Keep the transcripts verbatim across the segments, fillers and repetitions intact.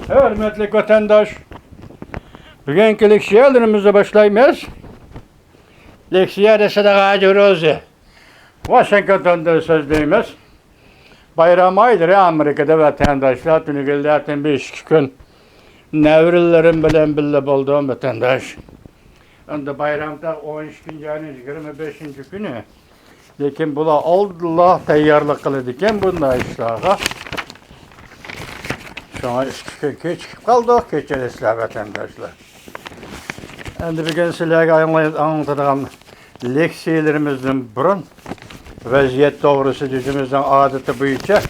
ھۆرمەتلىك ۋەتەنداش، بۈگۈنكى لېكسىيەلىرىمىزنى باشلايمىز. لېكسىيە دېسە ھاجى روزى ۋاشىنگتوندىن سۆزلەيمىز. بايرام ئايلىرى ئامېرىكىدا ۋەتەنداشلار، تۈنۈگۈنلەردىن بىر ئىككى كۈن نەۋرىلىرىم بىلەن بىللە بولدۇم ۋەتەنداش. ئەمدى بايرامدا ئون ئىككىنچى ئاينىڭ يىگىرمە بەشىنچى كۈنى. لېكىن بۇلار ئالدىنلا تەييارلىق قىلىدىكەن بۇنداق ئىشلارغا. شۇڭا ئىككى كۈن كېچىكىپ قالدۇق، كەچۈرەسىلەر ۋەتەنداشلار. ئەمدى بۈگۈن سىلەرگە ئاڭلىتىدىغان لېكسىيەلىرىمىزدىن بۇرۇن، ۋەزىيەت توغرىسىدا ئۆزىمىزنىڭ ئادىتى بويىچە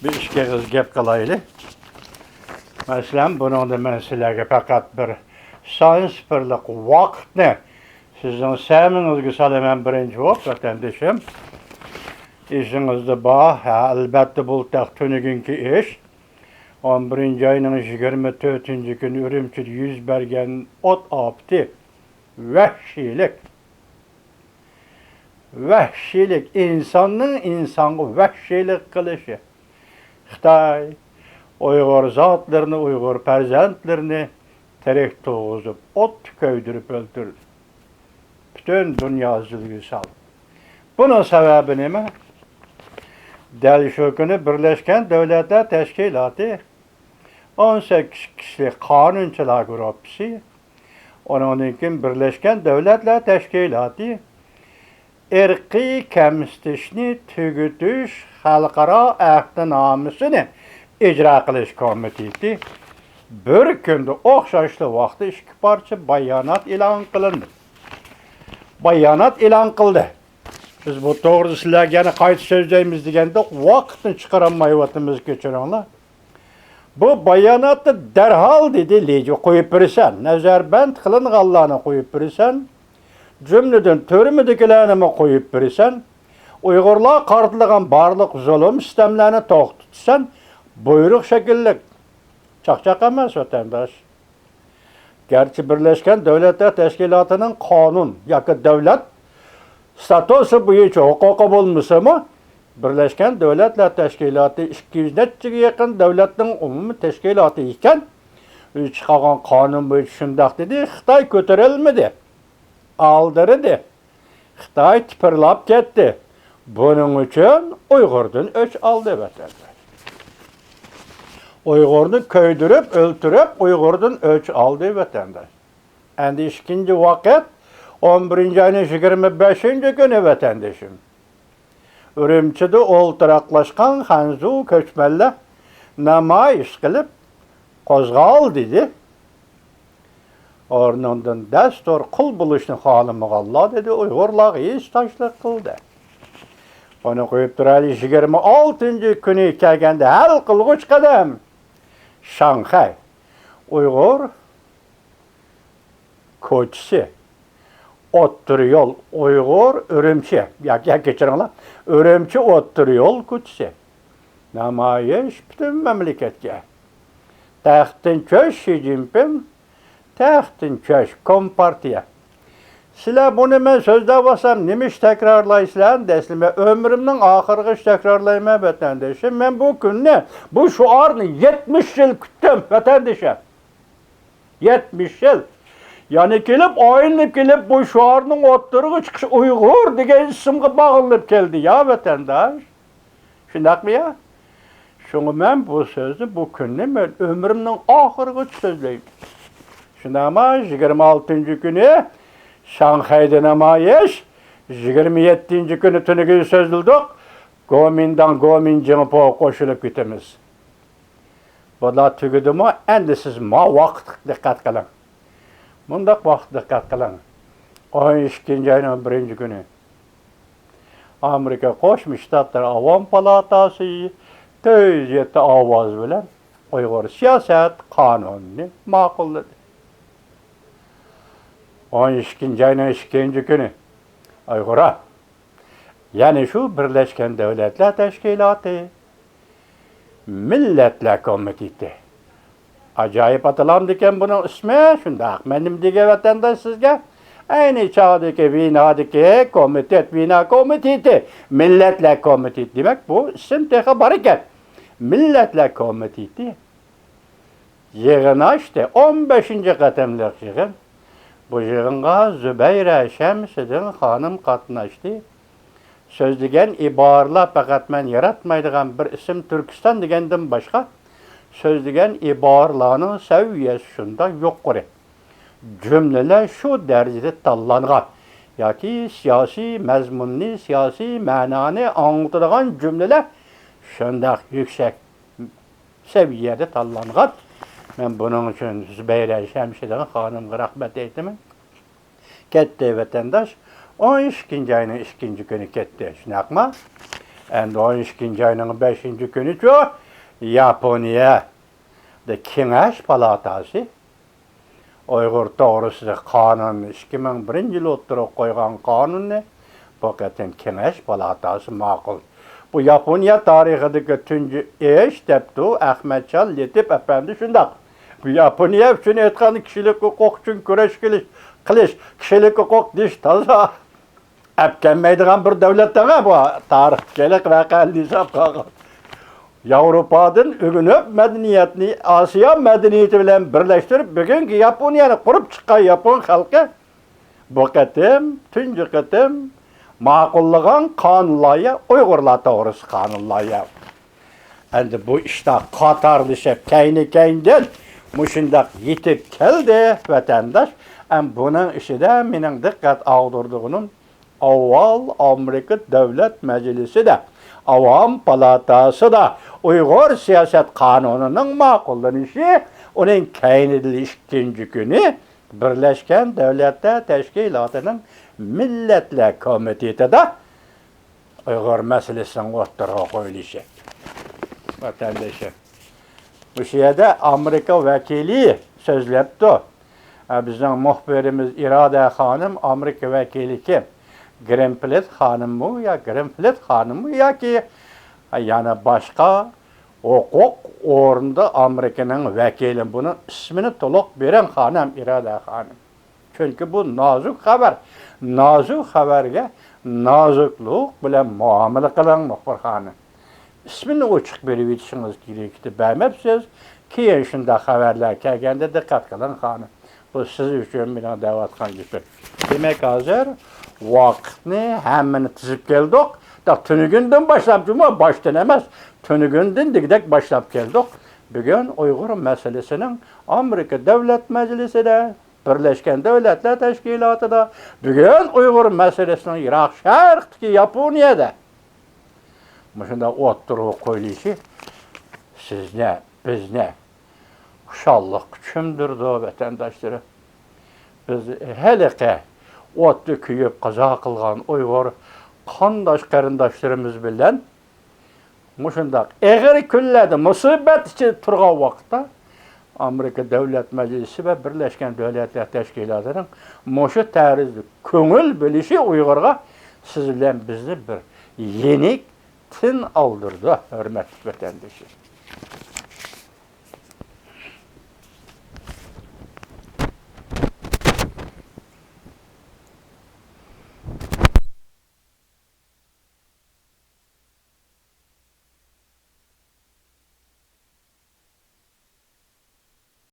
بىر ئىككى ئېغىز گەپ قىلايلى. مەسىلەن، بۇنىڭدا مەن سىلەرگە پەقەت بىر سانسىپىرلىق ۋاقىتنى سىزنىڭ سەمىڭىزگە سالىمەن بىرىنچى بولۇپ، ۋەتەندىشىم. ئېسىڭىزدە بار، ھە، ئەلۋەتتە، بۇ تېخى تۈنۈگۈنكى ئىش. ئون بىرىنچى ئاينىڭ يىگىرمە تۆتىنچى كۈنى ئۈرۈمچىدە يۈز بەرگەن ئوت ئاپىتى. ۋەھشىيلىك. ۋەھشىيلىك، ئىنساننىڭ ئىنسانغا ۋەھشىيلىك قىلىشى. خىتاي ئۇيغۇر زاتلىرىنى، ئۇيغۇر پەرزەنتلىرىنى تىرىك تۇرغۇزۇپ، ئوتتا كۆيدۈرۈپ ئۆلتۈردى. پۈتۈن دۇنيا زىلگە سالدى. بۇنىڭ سەۋەبى نېمە؟ دەل شۇ كۈنى بىرلەشكەن دۆلەتلەر تەشكىلاتى ئون سەككىز كىشىلىك قانۇنچىلار گۇرۇپپىسى، ئۇنىڭدىن كېيىن بىرلەشكەن دۆلەتلەر تەشكىلاتى ئىرقىي كەمسىتىشنى تۈگىتىش خەلقئارا ئەھدىنامىسىنى ئىجرا قىلىش كومىتېتى بىر كۈندە ئوخشاشلا ۋاقىتتا ئىككى پارچە بايانات ئېلان قىلىندى. بايانات ئېلان قىلدى. بىز بۇ توغرىدا سىلەرگە يەنە قايتا سۆزلەيمىز دېگەندە ۋاقىتنى چىقىرالمايۋاتىمىز، كەچۈرۈڭلار. بۇ باياناتتا دەرھال، دېدى، لىجى قويۇپ بېرىسەن، نەزەربەند قىلىنغانلارنى قويۇپ بېرىسەن، جۈملىدىن تۈرمىدىكىلەرنىمۇ قويۇپ بېرىسەن، ئۇيغۇرلارغا قارىتىلغان بارلىق زۇلۇم، سىتەملەرنى توختىتىسەن، بۇيرۇق شەكىللىك. چاقچاق ئەمەس، ۋەتەنداش. گەرچە بىرلەشكەن دۆلەتلەر تەشكىلاتىنىڭ قانۇن ياكى دۆلەت ستاتۇسى بويىچە ھوقۇقى بولمىسىمۇ، بىرلەشكەن دۆلەتلەر تەشكىلاتى ئىككى يۈز نەچچىگە يېقىن دۆلەتنىڭ ئومۇمىي تەشكىلاتى ئىكەن. ئۆزى چىقارغان قانۇن بويىچە شۇنداق دېدى، خىتاي كۆتۈرەلمىدى، ئالدىرىدى. خىتاي تىپىرلاپ كەتتى. بۇنىڭ ئۈچۈن ئۇيغۇردىن ئۆچ ئالدى ۋەتەنداش. ئۇيغۇرنى كۆيدۈرۈپ، ئۆلتۈرۈپ، ئۇيغۇردىن ئۆچ ئالدى ۋەتەنداش. ئەمدى ئىككىنچى ۋاقىت، ئون بىرىنچى ئاينىڭ يىگىرمە بەشىنچى كۈنى، ۋەتەندىشىم. ئۈرۈمچىدە ئولتۇراقلاشقان خەنزۇ كۆچمەنلەر نامايىش قىلىپ، قوزغال دېدى. ئورنۇڭدىن دەستۇر قۇل بولۇشنى خالىمىغانلار، دېدى، ئۇيغۇرلارغا ھېسداشلىق قىلدى. ئۇنى قويۇپ تۇرايلى، يىگىرمە ئالتىنچى كۈنى كەلگەندە ھەل قىلغۇچ قەدەم شاڭخەي ئۇيغۇر كوچىسى، ئوتتۇرا يول ئۇيغۇر ئۈرۈمچى، ياكى، ياكى كەچۈرۈڭلار، ئۈرۈمچى ئوتتۇرا يول كوچىسى. نامايىش پۈتۈن مەملىكەتكە. تەختتىن چۈش شى جىنپىڭ، تەختتىن چۈش كومپارتىيە. سىلەر بۇنى مەن سۆزلەۋاتسام نېمە ئىش تەكرارلايسىلەر دەيسىلەر. مەن ئۆمرۈمنىڭ ئاخىرىغىچە تەكرارلايمەن، ۋەتەندىشىم. مەن بۇ كۈننى، بۇ شوئارنى يەتمىش يىل كۈتتۈم، ۋەتەندىشىم. يەتمىش يىل. يەنە كېلىپ، ئايلىنىپ كېلىپ، بۇ شوئارنىڭ ئوتتۇرىغا چىقىشى ئۇيغۇر دېگەن ئىسىمغا باغلىنىپ كەلدى يا، ۋەتەنداش. شۇنداقمۇ يا؟ شۇڭا مەن بۇ سۆزنى، بۇ كۈننى مەن ئۆمرۈمنىڭ ئاخىرىغىچە سۆزلەيمەن. شۇنداقمۇ؟ يىگىرمە ئالتىنچى كۈنى شاڭخەيدە نامايىش، يىگىرمە يەتتىنچى كۈنى تۈنۈگۈن سۆزلىدۇق، گومىنداڭ، گومىنجىڭپو قوشۇلۇپ كېتىمىز. بۇلار تۈگىدىمۇ؟ ئەمدى سىز ما ۋاقىتقا دىققەت قىلىڭ. مۇنداق ۋاقىت دىققەت قىلىڭ. ئون ئىككىنچى ئاينىڭ بىرىنچى كۈنى ئامېرىكا قوشما شتاتلىرى ئاۋام پالاتاسى تۆت يۈز يەتتە ئاۋاز بىلەن ئۇيغۇر سىياسەت قانۇنىنى ماقۇللىدى. ئون ئىككىنچى ئاينىڭ ئىككىنچى كۈنى ئۇيغۇرلار، يەنى شۇ بىرلەشكەن دۆلەتلەر تەشكىلاتى مىللەتلەر كومىتېتى. ئاجايىپ ئاتىلامدىكەن بۇنىڭ ئىسمى، شۇنداق. مەن نېمە دېگەن ۋەتەنداش سىزگە؟ ئەينى چاغدىكى ۋېنادىكى كومىتېت، ۋېنا كومىتېتى، مىللەتلەر كومىتېتى. دېمەك، بۇ ئىسىم تېخى بار ئىكەن. مىللەتلەر كومىتېتى. يىغىن ئاچتى، ئون بەشىنچى قېتىملىق يىغىن. بۇ يىغىنغا زۇبەيرە شەمشىدىن خانىم قاتناشتى. سۆزلىگەن ئىبارىلەر پەقەت مەن ياراتمايدىغان بىر ئىسىم تۈركىستان دېگەندىن باشقا، سۆزلىگەن ئىبارىلارنىڭ سەۋىيەسى شۇنداق يۇقىرى. جۈملىلەر شۇ دەرىجىدە تاللانغان ياكى سىياسىي مەزمۇننى، سىياسىي مەنانى ئاڭلىتىدىغان جۈملىلەر شۇنداق يۈكسەك سەۋىيەدە تاللانغان. مەن بۇنىڭ ئۈچۈن زۇبەيرە شەمشىدىن خانىمغا رەھمەت ئېيتىمەن. كەتتى ۋەتەنداش. ئون ئىككىنچى ئاينىڭ ئىككىنچى كۈنى كەتتى، شۇنداقمۇ؟ ئەمدى ئون ئىككىنچى ئاينىڭ بەشىنچى كۈنىچۇ؟ ياپونىيەدە كېڭەش پالاتاسى ئۇيغۇر توغرىسىدا قانۇن، ئىككى مىڭ بىرىنچى يىل ئوتتۇرىغا قويغان قانۇننى بۇ قېتىم كېڭەش پالاتاسى ماقۇل. بۇ ياپونىيە تارىخىدىكى تۇنجى ئىش، دەپتۇ ئەخمەتجان لېتىپ ئەپەندى شۇنداق. بۇ ياپونىيە ئۈچۈن ئېيتقاندا، كىشىلىك ھوقۇق ئۈچۈن كۈرەش قىلىش، قىلىش، كىشىلىك ھوقۇق دېيىش تازا ئەپ كەلمەيدىغان بىر دۆلەت دەڭە بۇ. تارىختىكى ھېلىقى ۋەقەنى ھېسابقا ئالغان. ياۋروپادىن ئۆگىنىپ، مەدەنىيەتنى ئاسىيا مەدەنىيىتى بىلەن بىرلەشتۈرۈپ، بۈگۈنكى ياپونىيەنى قۇرۇپ چىققان ياپون خەلقى بۇ قېتىم، تۇنجى قېتىم ماقۇللىغان قانۇن لايىھە، ئۇيغۇرلار توغرىسىدا قانۇن لايىھە. ئەمدى بۇ ئىشتا قاتارلىشىپ، كەينى-كەينىدىن مۇشۇنداق يېتىپ كەلدى، ۋەتەنداش. ئەم، بۇنىڭ ئىچىدە مېنىڭ دىققەت ئاغدۇرىدىغىنىم، ئاۋۋال ئامېرىكا دۆلەت مەجلىسىدە ئاۋام پالاتاسىدا ئۇيغۇر سىياسەت قانۇنىنىڭ ماقۇللىنىشى، ئۇنىڭ كەينىدىن ئىككىنچى كۈنى بىرلەشكەن دۆلەتلەر تەشكىلاتىنىڭ مىللەتلەر كومىتېتىدا ئۇيغۇر مەسىلىسىنىڭ ئوتتۇرىغا قويۇلۇشى. ۋەتەندىشىم، مۇشۇ يەردە ئامېرىكا ۋەكىلى سۆزلەپتۇ. ئە، بىزنىڭ مۇخبىرىمىز ئىرادە خانىم، ئامېرىكا ۋەكىلى كىم؟ گرىنفىلد خانىممۇ يا گرىنفىلد خانىممۇ ياكى، ئە، يەنە باشقا ھوقۇق ئورنىدا ئامېرىكىنىڭ ۋەكىلى؟ بۇنىڭ ئىسمىنى تولۇق بېرىڭ، خانىم، ئىرادە خانىم. چۈنكى بۇ نازۇك خەۋەر. نازۇك خەۋەرگە نازۇكلۇق بىلەن مۇئامىلە قىلىڭ، مۇخبىر خانىم. ئىسمىنى ئوچۇق بېرىۋېتىشىڭىز كېرەك ئىدى، بەرمەپسىز. كېيىن شۇنداق خەۋەرلەر كەلگەندە دىققەت قىلىڭ، خانىم. بۇ سىز ئۈچۈن مېنىڭ دەۋاتقان گېپىم. دېمەك، ھازىر ۋاقىتنى ھەممىنى تىزىپ كەلدۇق. دا تۈنۈگۈندىن باشلاپ، جۇمۇ باشتىن ئەمەس، تۈنۈگۈندىن دېگۈدەك باشلاپ كەلدۇق. بۈگۈن ئۇيغۇر مەسىلىسىنىڭ ئامېرىكا دۆلەت مەجلىسىدە، بىرلەشكەن دۆلەتلەر تەشكىلاتىدا، بۈگۈن ئۇيغۇر مەسىلىسىنىڭ يىراق شەرقتىكى ياپونىيەدە مۇشۇنداق ئوتتۇرىغا قويۇلۇشى سىزنى، بىزنى خۇشاللىققا چۆمدۈرىدۇ، ۋەتەنداشلىرىم. بىز ھېلىقى ئوتتا كۆيۈپ قازا قىلغان ئۇيغۇر قانداش قېرىنداشلىرىمىز بىلەن مۇشۇنداق ئېغىر كۈنلەردە مۇسىبەت ئىچىدە تۇرغان ۋاقىتتا، ئامېرىكا دۆلەت مەجلىسى ۋە بىرلەشكەن دۆلەتلەر تەشكىلاتىنىڭ مۇشۇ تەرزدە كۆڭۈل بۆلۈشى ئۇيغۇرغا، سىز بىلەن بىزنى بىر يېنىك تىن ئالدۇرىدۇ، ھۆرمەتلىك ۋەتەندىشىم.